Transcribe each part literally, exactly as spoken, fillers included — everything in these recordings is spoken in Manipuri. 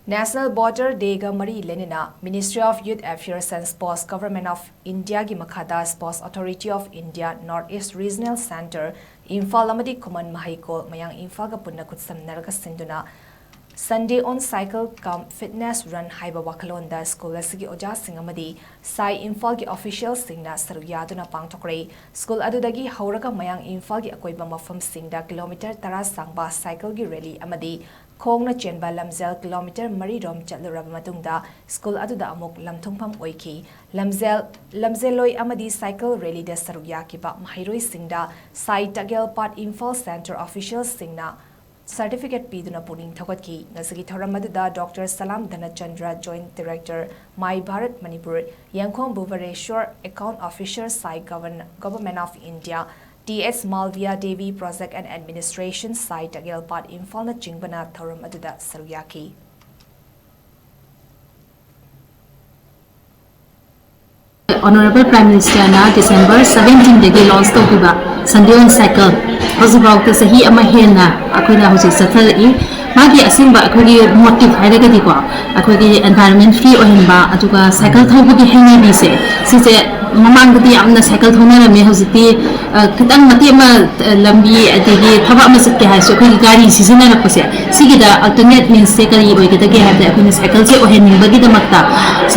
National Voter Day ꯒ ꯃꯔꯤ ꯂꯩꯅꯅ Ministry of Youth Affairs and Sports, Government of India ꯒꯤ ꯃꯈꯥꯗ Sports Authority of India North East Regional Centre, Imphal ꯑꯃꯗꯤ ꯈꯨꯃꯟ ꯃꯍꯩꯀꯣꯜ, ꯃꯌꯥꯡ ꯏꯝꯐꯥꯜꯒ ꯄꯨꯟꯅ ꯈꯨꯠꯁꯝꯅꯔꯒ ꯁꯤꯟꯗꯨꯅ Sunday on Cycle cum Fitness Run ꯍꯥꯏꯕ ꯋꯥꯈꯜꯂꯣꯟꯗ ꯁ꯭ꯀꯨꯜ ꯑꯁꯤꯒꯤ ꯑꯣꯖꯥꯁꯤꯡ ꯑꯃꯗꯤ ꯁꯥꯏ ꯏꯝꯐꯥꯜꯒꯤ ꯑꯣꯐꯤꯁꯤꯌꯦꯜꯁꯤꯡꯅ ꯁꯔꯨꯛ ꯌꯥꯗꯨꯅ ꯄꯥꯡꯊꯣꯛꯈ꯭ꯔꯦ꯫ ꯁ꯭ꯀꯨꯜ ꯑꯗꯨꯗꯒꯤ ꯍꯧꯔꯒ ꯃꯌꯥꯡ ꯏꯝꯐꯥꯜꯒꯤ ꯑꯀꯣꯏꯕ ꯃꯐꯝꯁꯤꯡꯗ ꯀꯤꯂꯣꯃꯤꯇꯔ ꯇꯔꯥ ꯁꯥꯡꯕ ꯁꯥꯏꯀꯜꯒꯤ ꯔꯦꯂꯤ ꯑꯃꯗꯤ ꯈꯣꯡꯅ ꯆꯦꯟꯕ ꯂꯝꯖꯦꯜ ꯀꯤꯂꯣꯃꯤꯇꯔ ꯃꯔꯤ ꯔꯣꯝ ꯆꯠꯂꯨꯔꯕ ꯃꯇꯨꯡꯗ ꯁ꯭ꯀꯨꯜ ꯑꯗꯨꯗ ꯑꯃꯨꯛ ꯂꯝꯊꯨꯡꯐꯝ ꯑꯣꯏꯈꯤ꯫ ꯂꯝꯖꯦꯜ, ꯂꯝꯖꯦꯜꯂꯣꯏ ꯑꯃꯗꯤ ꯁꯥꯏꯀꯜ ꯔꯦꯂꯤꯗ ꯁꯔꯨꯛ ꯌꯥꯈꯤꯕ ꯃꯍꯩꯔꯣꯏꯁꯤꯡꯗ ꯁꯥꯏ ꯇꯒꯦꯜ ꯄꯥꯠ ꯏꯝꯐꯥꯜ ꯁꯦꯟꯇꯔ ꯑꯣꯐꯤꯁꯤꯌꯦꯜꯁꯤꯡꯅ ꯁꯔꯇꯤꯐꯤꯀꯦꯠ ꯄꯤꯗꯨꯅ ꯄꯨꯛꯅꯤꯡ ꯊꯧꯒꯠꯈꯤ꯫ ꯉꯁꯤꯒꯤ ꯊꯧꯔꯝ ꯑꯗꯨꯗ doctor Salam Dhanachandra, joint director, My Bharat Manipur, Yengkhom Bhubaneswar, account officer, SAI govern-, government of India, T S Malviya Devi, project and administration, SAI Takyelpat ꯏꯝꯐꯥꯜꯅꯆꯤꯡꯕꯅ ꯊꯧꯔꯝ ꯑꯗꯨꯗ ꯁꯔꯨꯛ ꯌꯥꯈꯤ꯫ Honourable Prime Ministerꯅ December seventeenꯗꯒꯤ launch ꯇꯧꯈꯤꯕ Sunday on Cycle ꯍꯧꯖꯤꯛꯐꯥꯎꯗ ꯆꯍꯤ ꯑꯃ ꯍꯦꯟꯅ ꯑꯩꯈꯣꯏꯅ ꯍꯧꯖꯤꯛ ꯆꯠꯊꯔꯛꯏ꯫ ꯃꯥꯒꯤ ꯑꯁꯦꯡꯕ ꯑꯩꯈꯣꯏꯒꯤ motive ꯍꯥꯏꯔꯒꯗꯤꯀꯣ, ꯑꯩꯈꯣꯏꯒꯤ environment free ꯑꯣꯏꯍꯟꯕ, ꯑꯗꯨꯒ ꯁꯥꯏꯀꯜ ꯊꯧꯕꯒꯤ ꯍꯩꯅꯕꯤꯁꯦ, ꯁꯤꯁꯦ ꯃꯃꯥꯡꯗꯗꯤ ꯌꯥꯝꯅ ꯁꯥꯏꯀꯜ ꯊꯧꯅꯔꯝꯃꯦ, ꯍꯧꯖꯤꯛꯇꯤ, ꯑ, ꯈꯤꯇꯪ ꯃꯇꯦꯛ ꯑꯃ, ꯑ, ꯂꯝꯕꯤ ꯑꯗꯒꯤ ꯊꯕꯛ ꯑꯃ ꯆꯠꯀꯦ ꯍꯥꯏꯔꯁꯨ ꯑꯩꯈꯣꯏꯒꯤ ꯒꯥꯔꯤ ꯁꯤꯖꯤꯟꯅꯔꯛꯄꯁꯦ, ꯁꯤꯒꯤꯗ alternate meansꯁꯦ ꯀꯔꯤ ꯑꯣꯏꯒꯗꯒꯦ ꯍꯥꯏꯕꯗ, ꯑꯩꯈꯣꯏꯅ ꯁꯥꯏꯀꯜꯁꯦ ꯑꯣꯏꯍꯟꯅꯤꯡꯕꯒꯤꯗꯃꯛꯇ,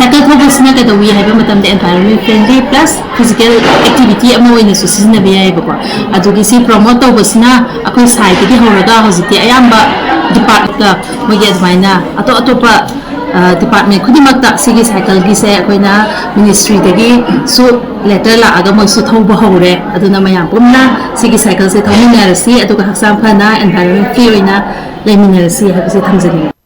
ꯁꯥꯏꯀꯜ ꯊꯧꯕꯁꯤꯅ ꯀꯩꯗꯧꯏ ꯍꯥꯏꯕ ꯃꯇꯝꯗ environment friendly plus physical activity ꯑꯃ ꯑꯣꯏꯅꯁꯨ ꯁꯤꯖꯤꯟꯅꯕ ꯌꯥꯏꯑꯕꯀꯣ꯫ ꯑꯗꯨꯒꯤ ꯁꯤ promote ꯇꯧꯕꯁꯤꯅ ꯑꯩꯈꯣꯏ ꯁꯥꯏꯗꯒꯤ ꯍꯧꯔꯒ ꯍꯧꯖꯤꯛꯇꯤ ꯑꯌꯥꯝꯕ departmentꯇ ꯃꯣꯏꯒꯤ ꯑꯗꯨꯃꯥꯏꯅ ꯑꯇꯣꯞ ꯑꯇꯣꯞꯄ, ꯑ, department ꯈꯨꯗꯤꯡꯃꯛꯇ ꯁꯤꯒꯤ ꯁꯥꯏꯀꯜꯒꯤꯁꯦ ꯑꯩꯈꯣꯏꯅ ministryꯗꯒꯤꯁꯨ letter ꯂꯥꯛꯑꯒ ꯃꯣꯏꯁꯨ ꯊꯧꯕ ꯍꯧꯔꯦ꯫ ꯑꯗꯨꯅ ꯃꯌꯥꯝ ꯄꯨꯟꯅ ꯁꯤꯒꯤ ꯁꯥꯏꯀꯜꯁꯦ ꯊꯧꯃꯤꯟꯅꯔꯁꯤ, ꯑꯗꯨꯒ ꯍꯛꯆꯥꯡ ꯐꯅ environment free ꯑꯣꯏꯅ ꯂꯩꯃꯤꯟꯅꯔꯁꯤ ꯍꯥꯏꯕꯁꯦ ꯊꯝꯖꯅꯤꯡꯉꯤ꯫